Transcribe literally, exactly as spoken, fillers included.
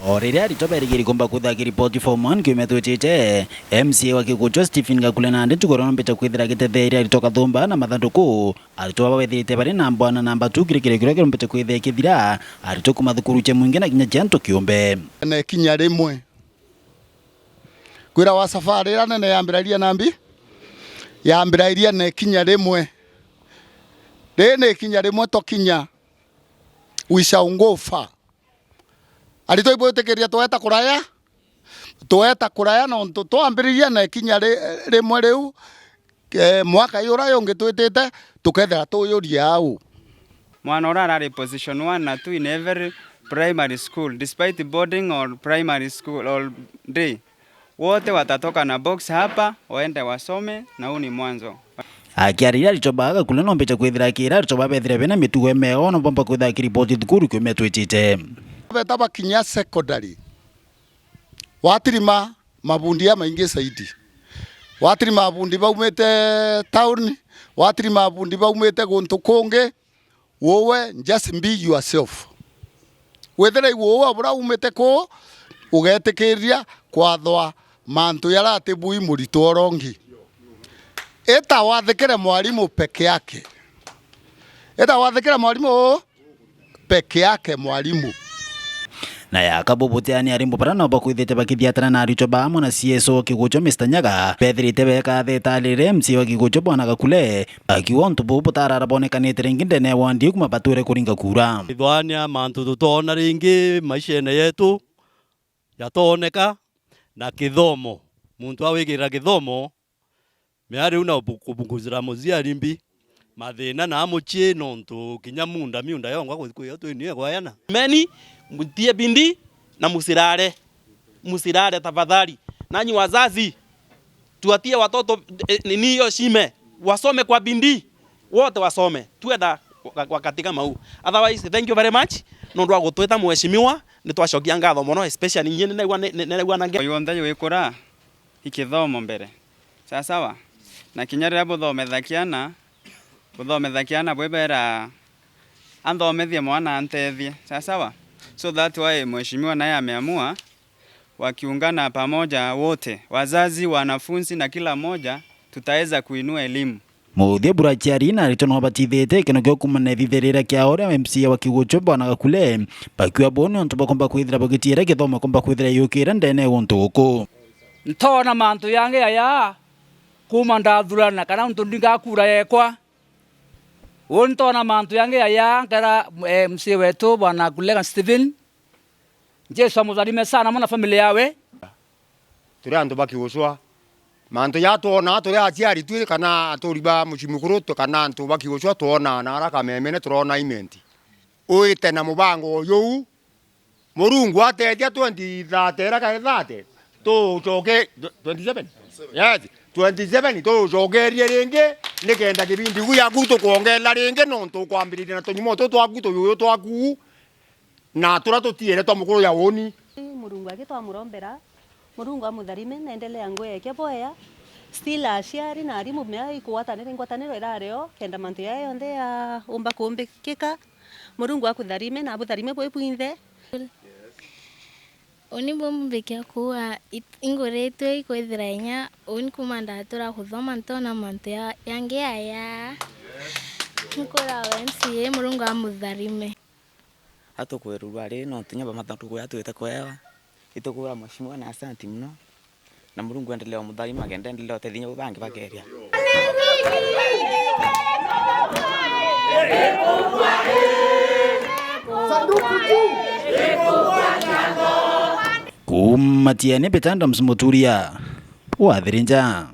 O riria aritwa berigiri kumba kwithira kiripoti form one kiumia twitite, M C A wa Kiguchwa Stephen Gakule nandi ntuku iria nombite kwithira agitetheeria aritwa kathumba na mathanduku, aritwa baba bethirite bari namba one na namba two kiri kirio kiria kirombite kwithira kithira aritwa kuma thukuru cia mwingi na kinya cia antu kiumbe. Na ikinya rimwe. Kwira wa safari ira nene yambirairia na mbi? Yambirairia na ikinya rimwe. Riri ni ikinya rimwe tokinya. We shall go far. Aritwa ibwitikiria tweta kuraya? Tweta kuraya nontu twambiriria na ikinya ri-, rimwe riu, eh, mwaka yu uria jungi twitite, tukethira tuyuria au. Mwana uria arari position one na two in every primary school, despite boarding or primary school or day, wote watatoka na box hapa, waende wasome, na huu ni mwanzo. Akiariria aritwa ba Gakule nombite kwithira akira aritwa ba bethire bena mitugo imeo na bomba kwithira kiripoti thukuru kiumia twitite. Beta bakinya secondary. Watirima mabundi ya maingi zaidi. Watirima mabundi baumite town, watirima mabundi baumite guntu kungi, wowe just be yourself. Withire iwe wowe bura umite kuu, ugetikiriria kwathwa mantu jaria atibui murito urongi. Ita wathikire mwarimu peke yake. Ita wathikire mwarimu peke yake mwarimu. Na yaka bubutiani arimbu bara no bakwithite bakithiatana na aritwa ba amwe na C S O wa Kiguchwa Mister Nyaga, bethirite beka theta riri M C A wa Kiguchwa Bwana Gakule, akiuga untu buu butarara bonekanite ringi ndene ya wandi iu kuma bature kuringa kura. Ithwania mantu tutoona ringi maishene yetu jatooneka, na kithomo. Muntu awikirira kithomo, mea riu na ubu-, kubunguzira muciari mbi, mathina na mucii, nontu kinya munda, miunda yongwa ku-, kwio twinio kwayana. Meni, mtie bidii na musirare. Musirare tafadhali. Nanyi wazazi, tuatie watoto, eh, nini hiyo shime. Wasome kwa bidii. Wote wasome. Twenda wa-, wakati kama huu. Otherwise, thank you very much. Nontu wa gutwita mheshimiwa, ni twacokia ngatho mono, especially nyie ni naigua, ni, ni, ni naigua na nge- Yonthe yikura ikithomo mbere. Sawa sawa? Na kinya riria buthometha kiana, buthometha kiana bwibera anthomethie mwana antethie. Sawa sawa? So that why mheshimiwa naye ameamua wakiungana pamoja wote, wazazi, wanafunzi na kila mmoja, tutaweza kuinua elimu. Muthia bura aciari na aritwa no batithite ikeno kio kumana na ithithirira kia uria M C A wa Kiguchwa Bwana Gakule, bakiuga buu ni untu bakomba kwithira bagitiira kithomo komba kwithira yukira ndene ya untu guku. Ntoona mantu yangi aya kuma ndathurana kana untu ndingakura yekwa. Uu ntoona mantu yangi aya nkera, eh, M C A wetu Bwana Gakule Stephen. Jesu amutharime sana mwana family yawe. Turi antu ba Kiguchwa. Mantu ja twonaa turi aciari twi kana aturi ba mucii mukuru tu-, kana antu ba Kiguchwa twonaa na ara kamemene turona imenti. Uite na mubango uyu, Murungu atethia twenty thirty ira kae thirty, tucoke, twenty seven? Yes, twenty seven tucokerie ringi, nikenda kibindi giu giaku tukwongerera ringi, nontu ukwambiriria na tunyumo tu twaku, tuyuyu twaku. Na turia tutiere twa mukuru ya uuni. Murungu aki twamurombera, Murungu amutharime, na endelea ngweke bwea. Still aciari na arimu mea ikugwatanira ngwataniro irario, kenda mantu jaya yonthe ya umba kumbikika. Murungu akutharime, na abutharime bwi bwinthe. Uni bumbikia kuua it-, inguritwe ikwithira inya, uni kuma ndatura kuthoma ntona mantu ya, yangi aya. Nkurawe M C A, Murungu amutharime. Atukwirurwa ri, nontu inya ba mathanduku ya twite kwewa. Itukwira mheshimiwa ni asanti mono, na Murungu endelee umutharima, kenda endelee utethia inya bangi bakeria. Kuma Tiene, Betanda Msumuturia, Wathirinja.